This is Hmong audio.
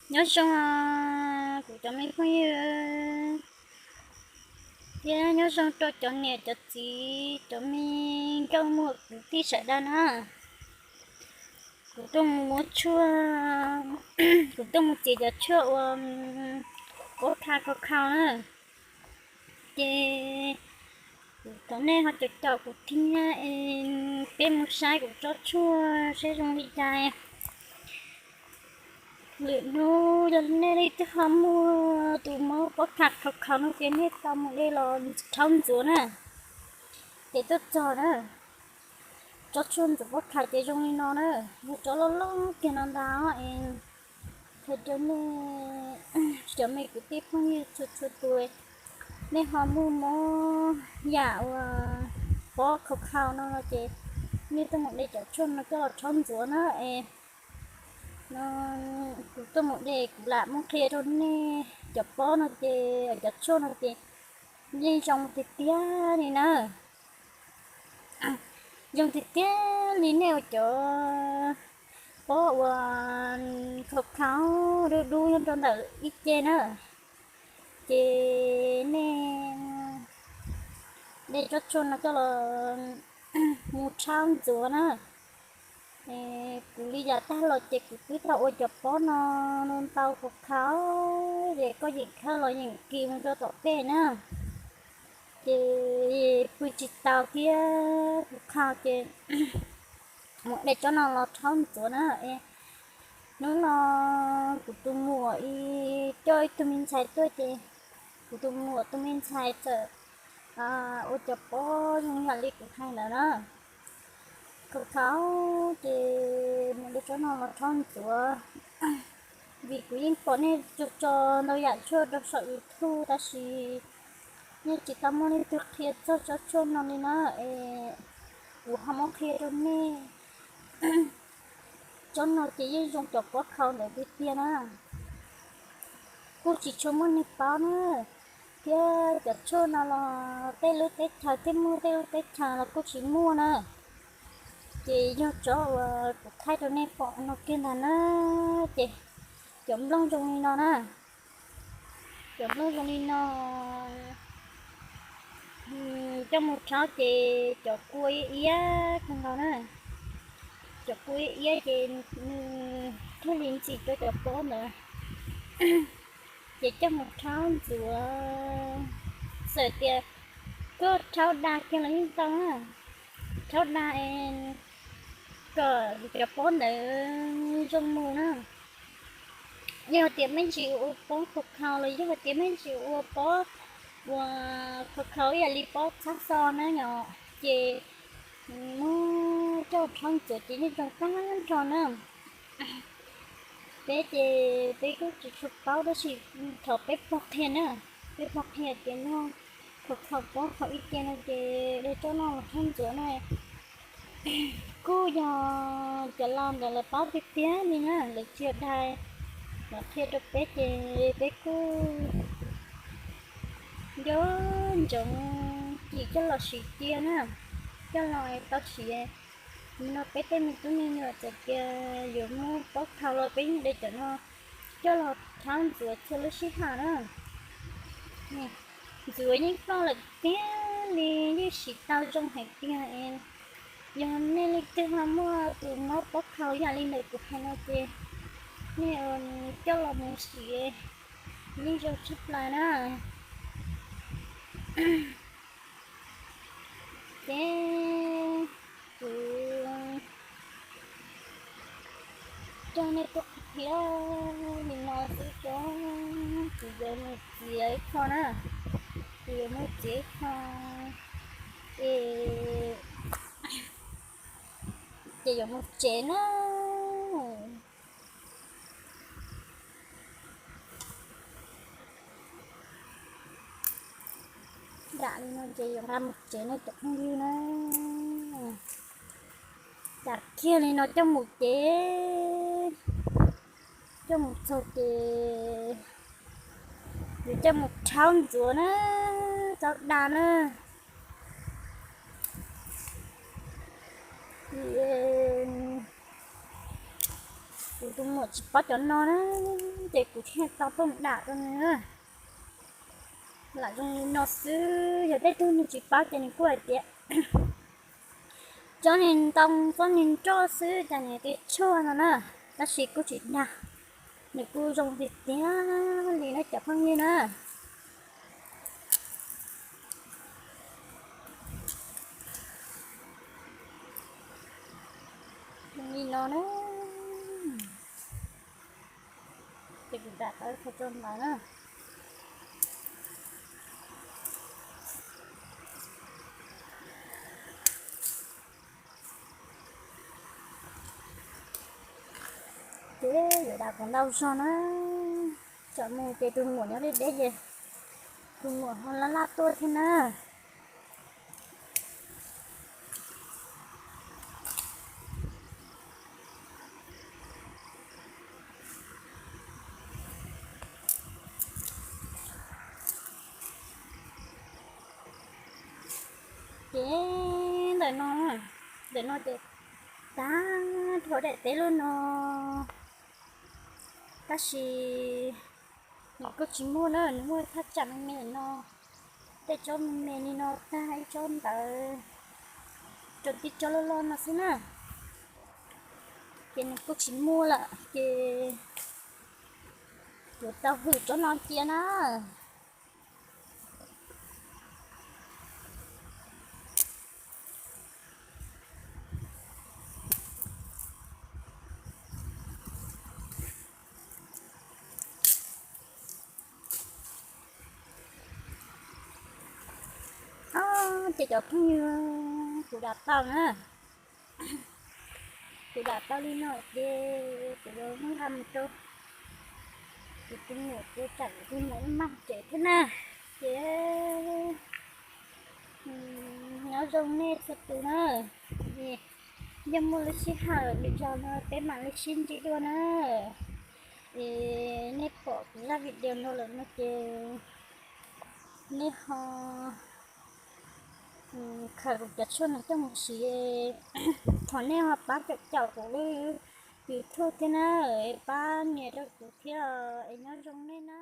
Nyob zoo kuv cov me phooj ywg, thiab nyob zoo rau cov niam cov txiv, cov me nkauj muam kwv tij sawv daws na. Kuv tuaj mus muab tshuaj, kuv tuaj mus txiav cov tshuaj uas pob kha khau khau na. Ces kuv thov nej ho caum caum kuv thiab es peb mus saib kuv tsob tshuaj saib zoo li cas. Lwm hnub yog nej leej twg ho muaj tus mob pob kha khau khau no ces nej tau mus de los rhaub ntxuav na. Ces tuaj txog na, tsob tshuaj ntxuav pob kha ces zoo li no na, yog tsob loj loj kiag no ntag es. Hais rau nej cov me kwv tij phooj ywg txhua txhua tus, nej ho muaj mob yam uas pob khau khau no no ces nej tuaj mus de cov tshuaj no coj los rhaub ntxuav na es. No, kuv tuaj mus de kuv lam muab qhia rau nej cov pob no ces cov tshuaj no ces yeej zoo tiag tiag li na. Zoo tiag tiag li nej ua cov pob uas khau khau dub dub nyob rau ntawm ib ce na. Ces nej de tsob tshuaj no coj los mus rhaub ntxuav na. Kuv li yav tag los ces kuv twb tau ua cov pob no ntau khau khau, ces koj yeem khawb los yeem kis mus rau tom tej na. Ces pw tsis tau thiab kuv khau ces mus de tsob no los rhaub ntxuav na. Hnub no kuv tus muam coj ib tug me ntxhais tuaj ces kuv tus muam tus me ntxhais txawm ua cov pob zoo yam li kuv hais ntawd na. Khau khau ces mus de tsob no los rhaub ntxuav, vim kuv yeej pom nej tso tso ntau yam tshuaj rau saum YouTube tab sis yeej tsis tau muaj leej twg qhia txog tsob tshuaj no li na. Es kuv ho muab qhia rau nej. Tsob no ces yeej zoo cov pob khau ntawd tiag tiag na. Kuj tsis tshua muaj neeg paub na, thiab cov tshuaj no los tej lub teb chaws thiaj muaj, tej lub teb chaws los kuj tsis muaj na. Ces yog tsob uas kuv thaij rau nej pom no kiag ntag na. Ces cov nplooj zoo li no na, cov nplooj zoo li no, coj mus rhaub ces cov kua iab iab kawg nkaus na. Cov kua iab iab ces nws thiaj li ntxim rau cov pob ntawd. Ces coj mus rhaub ntxuav, txawm tias koj rhaub da kiag los yeej tau na. Rhaub da kom cov pob ntawd zoo mus na. Yog tias me ntsis ua pob khau khau los yog tias me ntsis ua pob uas khau khau ib yam li pob txhab xo na yom, ces muab coj rhaub ntxuav ces yeej zoo tag nrho na. Peb ces peb kuj tsis tshua paub tab sis thaum peb pog qhia na, peb pog qhia tias yog khau khau pob khau ib ce no ces de tsob no los rhaub ntxuav na. Kuj yog cov laus ntawd lawv paub tiag tiag li na, lawv tsis yog dag, lawv qhia rau peb ces peb kuj nco ntsoov cim coj los siv cia na, coj los tau siv. No peb tej me tub me nyuam txawm tias yuav muaj pob khau los peb yeej de cov no coj los rhaub ntxuav txhua lub sij hawm na. Ntxuav yeej ploj lawm tiag li, yeej siv tau zoo hais tiag. Yog nej leej twg ho muaj tus mob pob khau yam li ntawm kuv hais no ces nej coj los mus siv yeej zoo tshaj plaws na. Ces kuv coj nej tuaj qhia li no xwb ces kuv yuav mus txiav ib qho na, kuv yuav mus txiav ib qho es ces yuav mus tsev na. Dam li no ces yuav nqa mus tsev na cov phooj ywg na. Dam kiag li no coj mus tsev, coj mus txog ces yuav coj mus rhaub ntxuav na, rhaub da na. Kuv Tus muam tsis paub cov no na, ces kuv thiaj tau tooj dam rau nws. Lam zoo li no xwb, yog tej tug nws tsis paub ces nws kuj hais tias tsob niag ntoo tsob niag nroj xwb cas nws tias tshuaj no na, tab sis kuj tsis dag, nws kuj zoo tiag tiag li na cov phooj ywg na. Li no na, ces kuv dam tau ib qho rau ntawd na. Ces yuav dam kom ntau zog na, tsam mus ces tus muam nyob deb deb ces tus muam ho laj laj tuaj thiab na. Ces ntawm no, ntawm no ces tag nrho daim teb lub no, tab sis nws kuj tsis muaj na, nws muaj thaj tsam me me no, tej tsob me me li no tag ib tsob ntawd, rau tib tsob loj loj no xwb na. Ces nws kuj tsis muaj lawm ces yuav tau hwm tsob no cia na. Ces cov phooj ywg, kuv dam tau na, kuv dam tau li no ces kuv yuav muab nqa mus rau kuv tus muam, kuv tsam kuv tus muam mam tsev thiab na. Ces nyob zoo nej txhua tus na, yog muaj lub sij hawm lwm zaus no peb mam li sib ntsib dua na. Es nej pom kuv zaj video no lawm no ces nej ho khaws kuv cov tshuaj no coj mus siv, thov nej ho pab caum caum kuv lub YouTube thiab na, pab nias rau kuv thiab, es nyob zoo nej na.